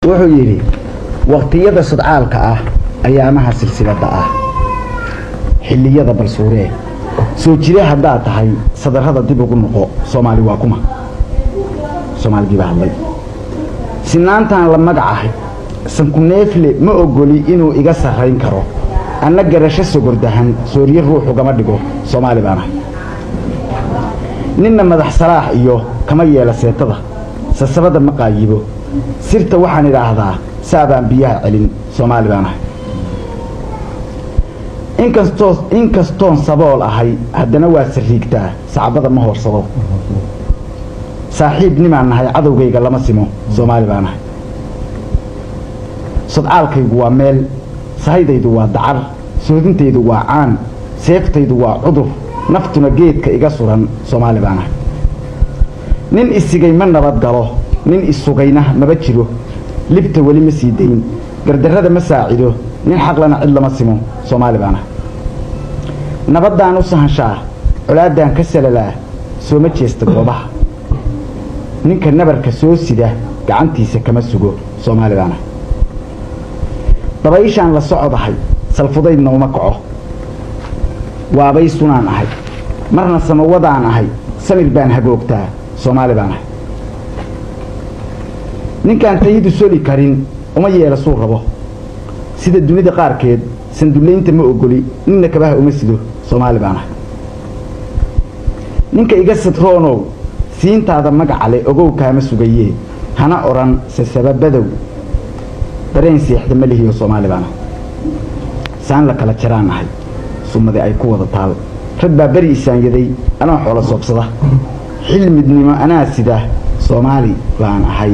Wuxuu yidhi: waqtiyada sodcaalka ah, ayaamaha silsiladda ah, xilliyada balsuuree soo jire haddaad tahay, sadarrada dib ugu noqo. Soomaali waa kuma? Soomaaligii baa hadlay. Sinaantaan la magac ahay, sankuneefle ma ogoli inuu iga sarrayn karo, anna garasho sogordahan soorye ruux ugama dhigo. Soomaali baan ahay. Ninna madax salaax iyo kama yeela seetada, sasabada ma qaayibo, sirta waxaan idhaahdaa saabaan biyaha celin. Soomaali baan ahay. Inkastoon sabool ahay, haddana waa sariigtaa, sacbada ma hoorsado. Saaxiib nimaan nahay cadowgayga lama simo. Soomaali baan ahay. Sodcaalkaygu waa meel, sahaydaydu waa dacar, soodintaydu waa caan, seeftaydu waa cudur, naftuna geedka iga suran. Soomaali baan ahay. Nin isigay ma nabad galo, nin isugayna maba jiro. Libta weli ma sii dayn, gardarrada ma saacido, nin xaqlana cid lama simo. Soomaali baan ahay. Nabaddaan u sahanshaa, colaaddaan ka salalaa, sooma jeesta goobaha. Ninka nabarka soo sida gacantiisa kama sugo. Soomaali baan ahay. Dabayshaan la socodahay, salfudaydna uma kaco. Waabay sunaan ahay, marna samawadaan ahay, samir baan hagoogtaa. Soomaali baan ahay. Ninkaan tayidu soli karin uma yeela suu rabo. Sida dunida qaarkeed sandullaynta ma ogoli, ninna kabaha uma sido. Soomaali baan ahay. Ninka iga sadroonow, siintaada magaca le ogow kaama sugayee, hana odhan sasababadow dareen seexda ma lihiyo. Soomaali baan ahay. Saan la kala jaraan ahay, sumadi ay ku wada taal. Rag baa beri isaanyaday anoo xoolo soobsada, xil midnimo anaa sida. Soomaali baan ahay.